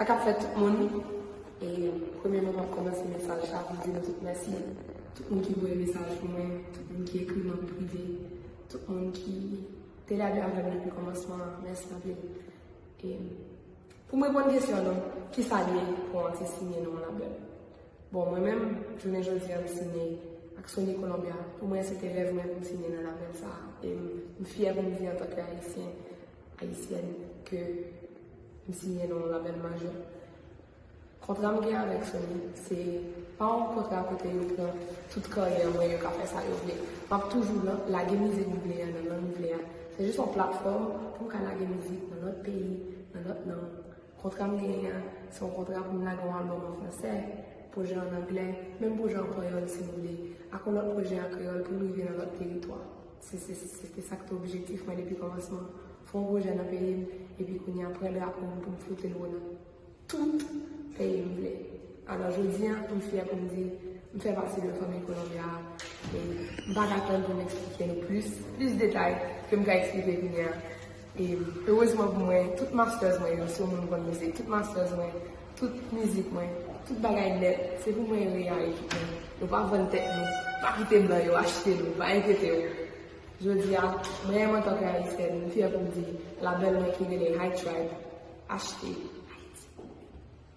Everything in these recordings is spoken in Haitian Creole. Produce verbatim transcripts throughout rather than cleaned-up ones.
Sa k ap fèt tout moun, e premyèman m ap kòmanse mesaj sa pou m di nou tout mèsi. Tout moun ki voye mesaj pou mwen, tout moun ki ekri m an prive, tout moun ki te la avè m depi kòmansman an, mèsi anpil. E pou m reponn kesyon nou, kisa l ye pou yon atis siyen nan yon labèl? Bon, mwen menm, jounen jodi a, m siyen ak Sony Columbia. Pou mwen, se te rèv mwen pou m siyen nan labèl sa a. E m, m fyè pou m di antanke Ayisyen, Ayisyèn, ke m siyen nan yon labèl majè. Kontra m gen avèk Sony, se pa yon kontra kote yo pran tout karyè mwen, yo ka fè sa yo vle. M ap toujou la, lage mizik m vle a nan lang m vle a. Se jis yon platfòm pou m ka lage mizik nan lòt peyi, nan lòt lang. Kontra m genyen an, se yon kontra pou m lage yon albòm an fransè, pwojè an anglè, menm pwojè an panyòl si nou vle, ak yon lòt pwojè an kreyòl pou m rive nan lòt teritwa. Se, se, se te sa k te objektif mwen depi kòmansman. Fè yon pwojè nan peyi m, epi kounye a pran drapo m pou m foute l wo nan tout peyi m vle. Alò, jodi a, m fyè pou m di, m fè pati de fanmi Columbia a. E m pa ka tann pou m eksplike nou plis, plis detay ke m ka eksplike kounye a. E erezman pou mwen, tout masters mwen yo, si yon moun konn mizik, tout masters mwen, tout mizik mwen, tout bagay nèt, se pou mwen yo ye a ekip mwen. Nou pa vann tèt nou, pa kite blan yo achte nou, pa enkyete w. Jodi a, mwen menm antanke Ayisyèn, m fyè pou m di, labèl mwen ki rele High Tribe, achte Ayiti.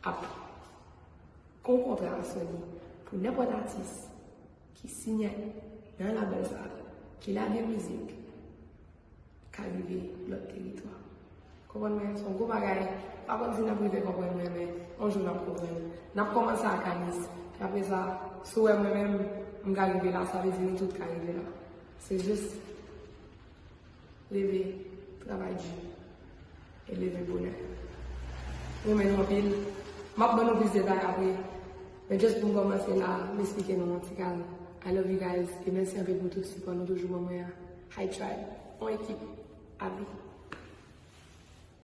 Ap gon kontra a Sony pou nenpòt atis ki siyen nan labèl sa a, ki lage mizik, ka rive lòt teritwa. Konprann mwen, se yon gwo bagay. Pa konn si n ap rive konprann mwen, men yon jou n ap konprann. N ap kòmanse ak Anis. Epi apre sa, si w wè mwen menm, m ka rive la, sa vle di nou tout ka rive la. Se jis leve, travay di, e leve bonè. Renmen nou anpil. M ap ban nou plis detay apre. Men just pou m kòmanse la, m esplike nou yon ti kal. I love you guys. E mèsi anpil pou tout sipò nou toujou ban mwen an. High Tribe, yon ekip, avi.